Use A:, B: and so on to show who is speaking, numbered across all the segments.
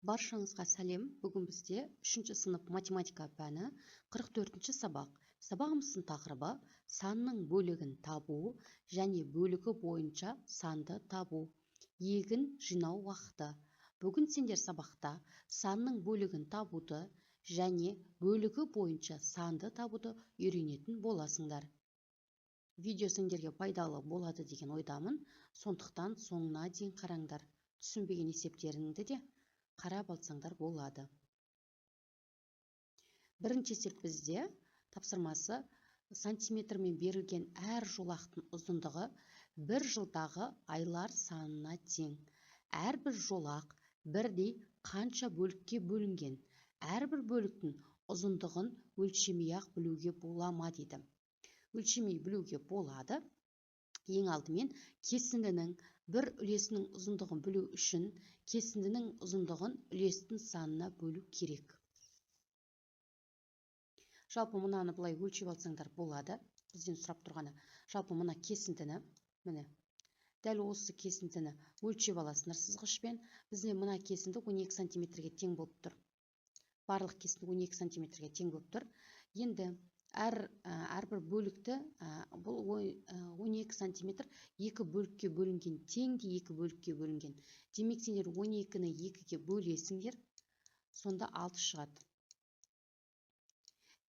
A: Баршаңызға сәлем. Бүгін бізде 3-ші сынып математика пәні 44-ші сабақ. Сабағымыздың тақырыбы санның бөлігін табу және бөлігі бойынша санды табу. Егін жинау уақыты. Бүгін сендер сабақта санның бөлігін табуды және бөлігі бойынша санды табуды үйренетін боласыңдар. Видео сендерге пайдалы болады деген ойдамын. Сондықтан соңына дейін қараңдар. Түсінбеген есептеріңді де қарап алсаңдар болады. Бірінші есеп бізде тапсырмасы сантиметрмен берілген әр жолақтың ұзындығы бір жылдағы айлар санына тең. Әрбір жолақ бірдей қанша бөлікке бөлінген? Әрбір бөліктің ұзындығын өлшемей-ақ білуге бола ма дейді. Өлшемей білуге болады. Ең алдымен кесіндінің бір үлесінің ұзындығын білу үшін кесіндінің ұзындығын үлестің санына бөлу керек. Жалпы мынаны былай өлшеп алсаңдар болады. Бізден сұрап тұрғаны. Жалпы мына кесіндіні, міне, дәл осы кесіндіні өлшеп аласыңдар сызғышпен. Бізде мына кесінді 12 сантиметрге тең болып тұр. Барлық кесінді 12 сантиметрге тең болып тұр. Енді әрбір бөлікті, бұл 12 сантиметр екі бөлікке бөлінген, теңдей екі бөлікке бөлінген. Демек, сендер 12-ні 2-ге бөлесіңдер, сонда 6 шығады.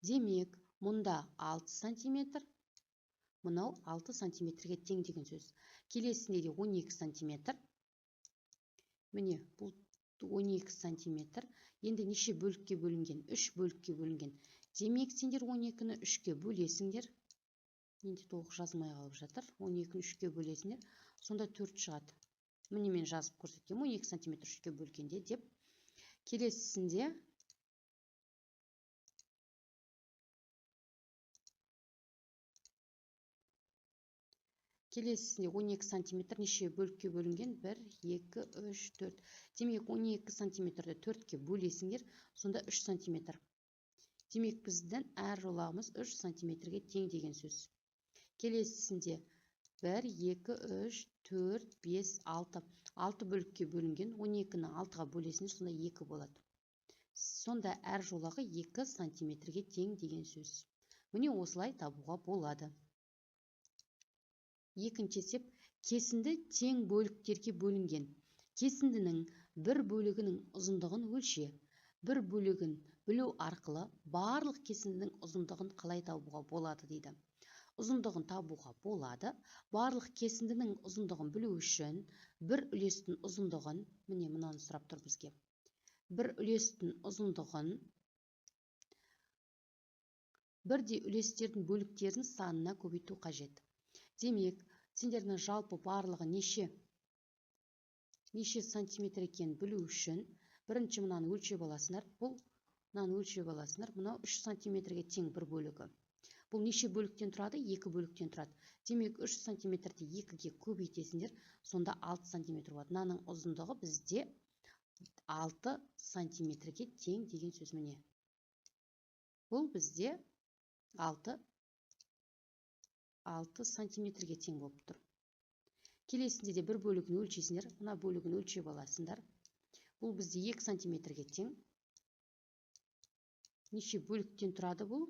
A: Демек, мұнда 6 сантиметр, мынау 6 сантиметрге тең деген сөз. Келесінде де 12 сантиметр. Міне, бұл 12 сантиметр. Енді неше бөлікке бөлінген? 3 бөлікке бөлінген. Демек, сендер 12-ні 3-ке бөлесіңдер. Менде толық жазмай қалып жатыр. 12-ні 3-ке бөлесіңдер. Сонда 4 шығады. Міне мен жазып көрсеткенмін 12 сантиметр 3-ке бөлгенде деп. Келесісінде 12 сантиметр неше бөлікке бөлінген? 1, 2, 3, 4. Демек, 12 сантиметрді 4-ке бөлесіңдер, сонда 3 сантиметр. Демек, біздің әр жолағымыз 3 сантиметрге тең деген сөз. Келесісінде 1, 2, 3, 4, 5, 6. 6 бөлікке бөлінген. 12-ні 6-ға бөлесіңдер, сонда 2 болады. Сонда әр жолағы 2 сантиметрге тең деген сөз. Міне осылай табуға болады. Екінші есеп, кесінді тең бөліктерге бөлінген. Кесіндінің бір бөлігінің ұзындығын өлше. Бір бөлігін білу арқылы барлық кесіндінің ұзындығын қалай табуға болады дейді. Ұзындығын табуға болады. Барлық кесіндінің ұзындығын білу үшін бір үлестің ұзындығын, міне мынаны сұрап тұр бізге. Бір үлестің ұзындығын бірдей үлестердің бөліктерінің санына көбейту қажет. Демек, сендердің жалпы барлығы неше сантиметр екенін білу үшін бірінші мынаны өлшеп аласыңдар. Бұл мынаны өлшеп аласыңдар. Мынау 3 сантиметрге тең бір бөлігі. Бұл неше бөліктен тұрады? 2 бөліктен тұрады. Демек, 3 сантиметрді 2-ге көбейтесіңдер, сонда 6 сантиметр болады. Мынаның ұзындығы бізде 6 сантиметрге тең деген сөз міне. Бұл бізде 6 сантиметрге тең болып тұр. Келесінде де бір бөлігін өлшейсіңдер. Мына бөлігін өлшеп аласыңдар. Бұл бізде 2 сантиметрге тең. Неше бөліктен тұрады бұл?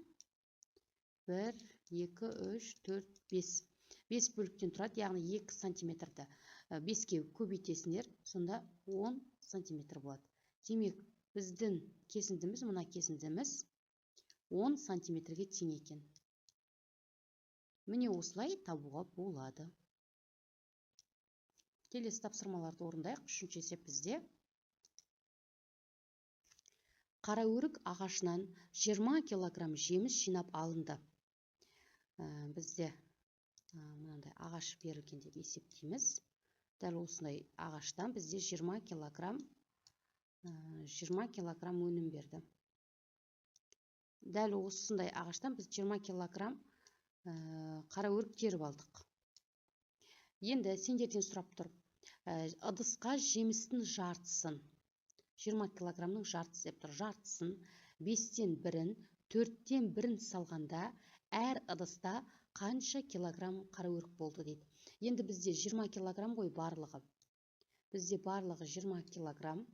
A: 1, 2, 3, 4, 5. 5 бөліктен тұрады, яғни 2 сантиметрді 5-ке көбейтесіңдер, сонда 10 сантиметр болады. Демек, біздің кесіндіміз, мына кесіндіміз 10 сантиметрге тең екен. Міне осылай табуға болады. Келесі тапсырмаларды орындайық. Үшінші есеп бізде. Қараөрік ағашынан 20 килограмм жеміс жинап алынды. Бізде мынандай ағаш берілген деп есептейміз. Дәл осындай ағаштан бізде 20 килограмм өнім берді. Дәл осындай ағаштан біз 20 килограмм қараөрік теріп алдық. Енді сендерден сұрап тұр. Ыдысқа жемістің жартысын, 20 килограммның жартысы деп тұр, жартысын, 5-тен бірін, 4-тен бірін салғанда әр ыдыста қанша килограмм қараөрік болды дейді. Енді бізде 20 килограмм ғой барлығы. Бізде барлығы 20 килограмм.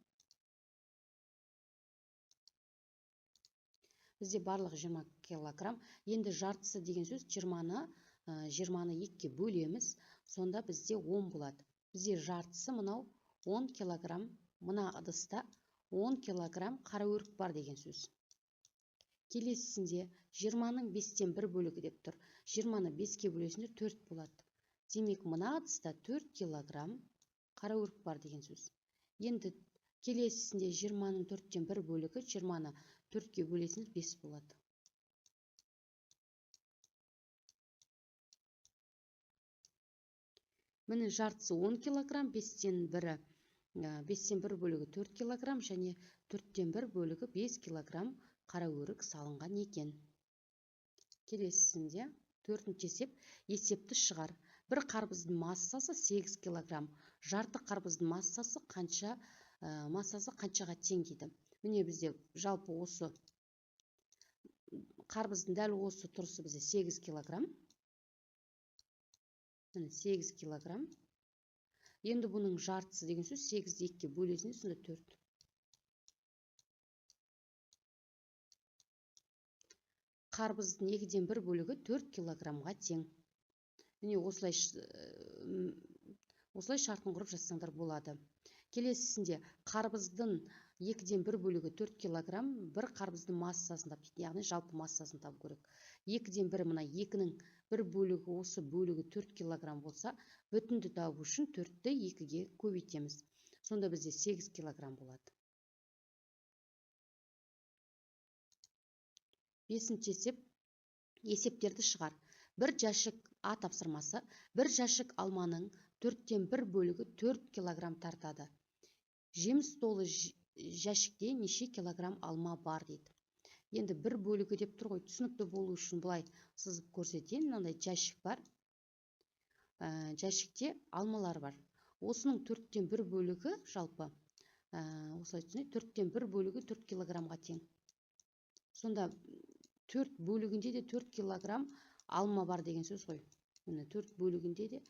A: Бізде барлығы 20 килограмм. Енді жартысы деген сөз 20-ны 2-ге бөлеміз. Сонда бізде 10 болады. Бізде жартысы мынау 10 килограмм. Мына ыдыста 10 килограмм қара өрік бар деген сөз. Келесісінде 20-ның 5-тен 1 бөлігі деп тұр. 20-ны 5-ке бөлесіңдер 4 болады. Демек, мына ыдыста 4 килограмм қара өрік бар деген сөз. Енді келесісінде 20-ның 4-тен 1 бөлігі, 20-ны 4-ке бөлесіңдер 5 болады. Міне жартысы 10 килограмм, 5-тен 1 бөлігі 4 килограмм және 4-тен 1 бөлігі 5 килограмм қара өрік салынған екен. Келесісінде төртінші есеп, есепті шығар. Бір қарбыздың массасы 8 килограмм. Жарты қарбыздың массасы қаншаға тең дейді. Міне бізде жалпы осы қарбыздың дәл осы тұрысы бізде 8 килограмм. Міне 8 килограмм. Енді бұның жартысы деген сөз 8-ді 2-ге бөлесің, сонда 4. Қарбыздың 2-ден 1 бөлігі 4 килограммға тең. Міне осылай шартын құрып жазсаңдар болады. Келесісінде қарбыздың 2-ден 1 бөлігі 4 килограмм, бір қарбыздың массасын тап дейді, яғни жалпы массасын табу керек. 2-ден 1 мына 2-нің бір бөлігі осы бөлігі 4 килограмм болса, бүтінді табу үшін 4-ті 2-ге көбейтеміз. Сонда бізде 8 килограмм болады. Бесінші есеп, есептерді шығар. Бір жәшік А тапсырмасы, бір жәшік алманың 4-тен 1 бөлігі 4 килограмм тартады. Жеміс толы жәшікте неше килограмм алма бар дейді. Енді бір бөлігі деп тұр ғой, түсінікті болу үшін былай сызып көрсетейін. Мынандай жәшік бар. Жәшікте алмалар бар. Осының 4-тен 1 бөлігі жалпы, осылай түсінейік, 4-тен 1 бөлігі 4 килограммға тең. Сонда 4 бөлігінде де 4 килограмм алма бар деген сөз ғой. Міне 4 бөлігінде де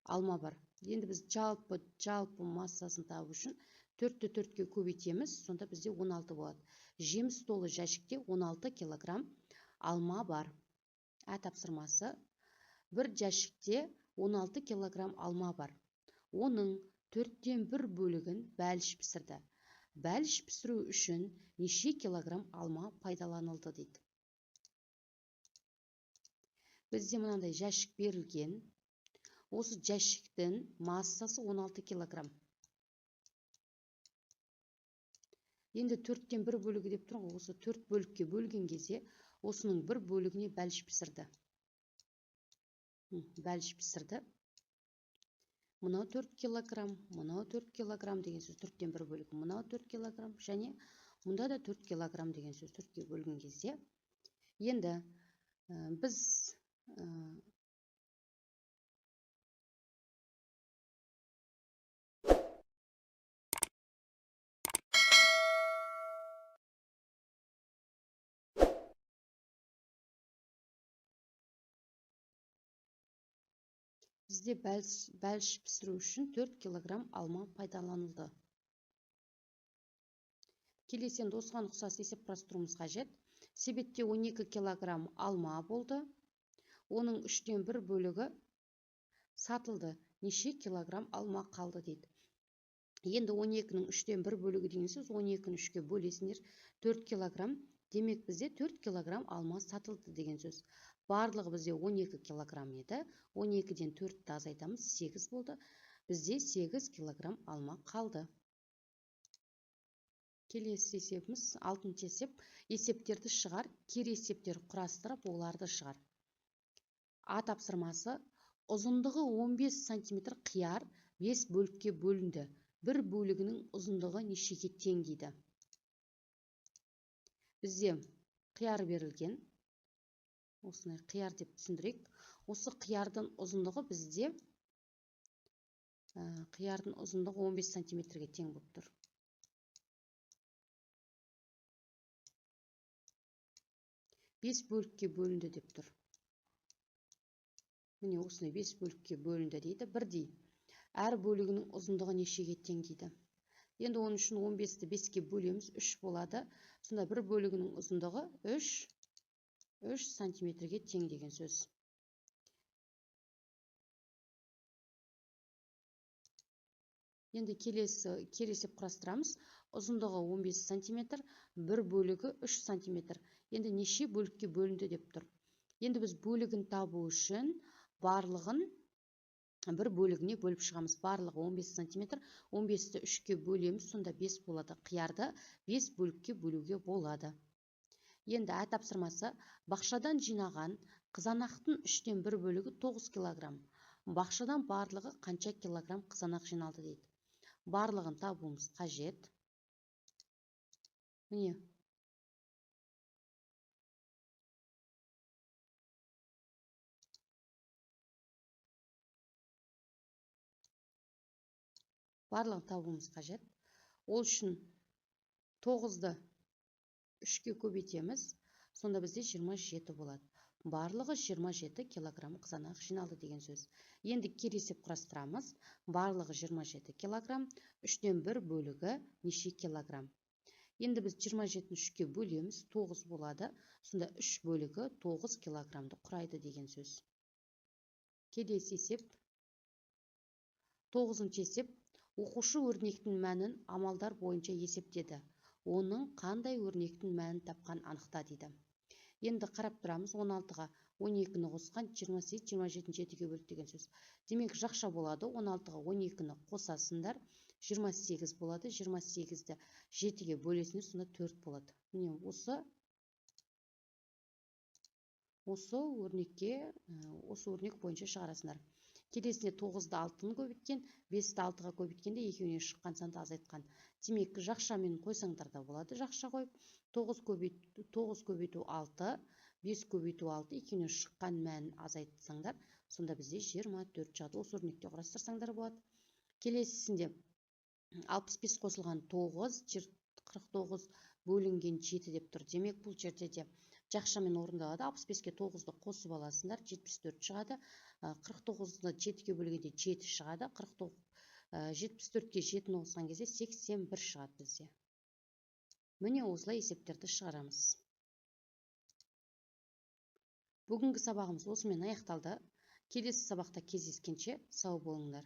A: алма бар. Енді біз жалпы массасын табу үшін 4-ті 4-ке көбейтеміз, сонда бізде 16 болады. Жеміс толы жәшікте 16 килограмм алма бар. Ә тапсырмасы, бір жәшікте 16 килограмм алма бар. Оның 4-тен 1 бөлігін бәліш пісірді. Бәліш пісіру үшін неше килограмм алма пайдаланылды дейді. Бізде мынандай жәшік берілген. Осы жәшіктің массасы 16 килограмм. Енді 4-тен 1 бөлігі деп тұр ғой, осы 4 бөлікке бөлген кезде осының бір бөлігіне бәліш пісірді. Бәліш пісірді. Мынау 4 килограмм, мынау 4 килограмм деген сөз 4-тен 1 бөлігі, мынау 4 килограмм және мұнда да 4 килограмм деген сөз 4-ке бөлген кезде. Енді біз бізде бәліш пісіру үшін 4 килограмм алма пайдаланылды. Келесі енді осыған ұқсас есеп құрастыруымыз қажет. Себетте 12 килограмм алма болды. Оның 3-тен 1 бөлігі сатылды. Неше килограмм алма қалды дейді. Енді 12-нің 3-тен 1 бөлігі деген сөз 12-ні 3-ке бөлесіңдер 4 килограмм. Демек бізде 4 килограмм алма сатылды деген сөз. Барлығы бізде 12 килограмм еді. 12-ден 4-ті азайтамыз, 8 болды. Бізде 8 килограмм алма қалды. Келесі есебіміз алтыншы есеп. Есептерді шығар, кері есептер құрастырып, оларды шығар. А тапсырмасы, ұзындығы 15 сантиметр қияр 5 бөлікке бөлінді. Бір бөлігінің ұзындығы нешеге тең дейді. Бізде қияр берілген. Осыны қияр деп түсіндірейік. Осы қиярдың ұзындығы бізде қиярдың ұзындығы 15 сантиметрге тең болып тұр. 5 бөлікке бөлінді деп тұр. Міне осыны 5 бөлікке бөлінді дейді. Бірдей. Әр бөлігінің ұзындығы нешеге тең дейді. Енді оның үшін 15-ті 5-ке бөлеміз, 3 болады. Сонда бір бөлігінің ұзындығы 3 сантиметрге тең деген сөз. Енді келесі есеп құрастырамыз. Ұзындығы 15 сантиметр, бір бөлігі 3 сантиметр. Енді неше бөлікке бөлінді деп тұр. Енді біз бөлігін табу үшін барлығын бір бөлігіне бөліп шығамыз. Барлығы 15 сантиметр, 15-ті 3-ке бөлеміз, сонда 5 болады. Қиярды 5 бөлікке бөлуге болады. Енді ә тапсырмасы: бақшадан жинаған қызанақтың 3-тен 1 бөлігі 9 килограмм. Бақшадан барлығы қанша килограмм қызанақ жиналды дейді. Барлығын табуымыз қажет. Міне. Барлығын табуымыз қажет. Ол үшін 9-ды 3-ке көбейтеміз, сонда бізде 27 болады. Барлығы 27 килограмм қызанақ жиналды деген сөз. Енді кері есеп құрастырамыз. Барлығы 27 килограмм, 3-тен 1 бөлігі неше килограмм? Енді біз 27-ні 3-ке бөлеміз, 9 болады. Сонда 3 бөлігі 9 килограммды құрайды деген сөз. Келесі есеп, 9-шы есеп. Оқушы өрнектің мәнін амалдар бойынша есептеді. Оның қандай өрнектің мәнін тапқан анықта дейді. Енді қарап тұрамыз, 16-ға 12-ні қосқан 28, 27-ні 7-ге бөлді деген сөз. Демек, жақша болады, 16-ға 12-ні қосасыңдар, 28 болады, 28-ді 7-ге бөлесіңдер, сонда 4 болады. Міне осы өрнекке, осы өрнек бойынша шығарасыңдар. Келесіне 9-ды 6-ны көбейткен, 5-ті 6-ға көбейткенде екеуінен шыққан санды азайтқан. Демек, жақшамен қойсаңдар да болады, жақша қойып. 9 көбейту 6, 5 көбейту 6, екеуінен шыққан мәнін азайтсаңдар, сонда бізде 24 шығады. Осы өрнекте құрастырсаңдар болады. Келесісінде 65 қосылған 9, 49 бөлінген 7 деп тұр. Демек, бұл жерде де жақшамен орындалады. 65-ке 9-ды қосып аласыңдар, 74 шығады. 49-ды 7-ге бөлгенде 7 шығады. 74-ке 7-ні қосқан кезде 81 шығады бізде. Міне осылай есептерді шығарамыз. Бүгінгі сабағымыз осымен аяқталды. Келесі сабақта кездескенше сау болыңдар.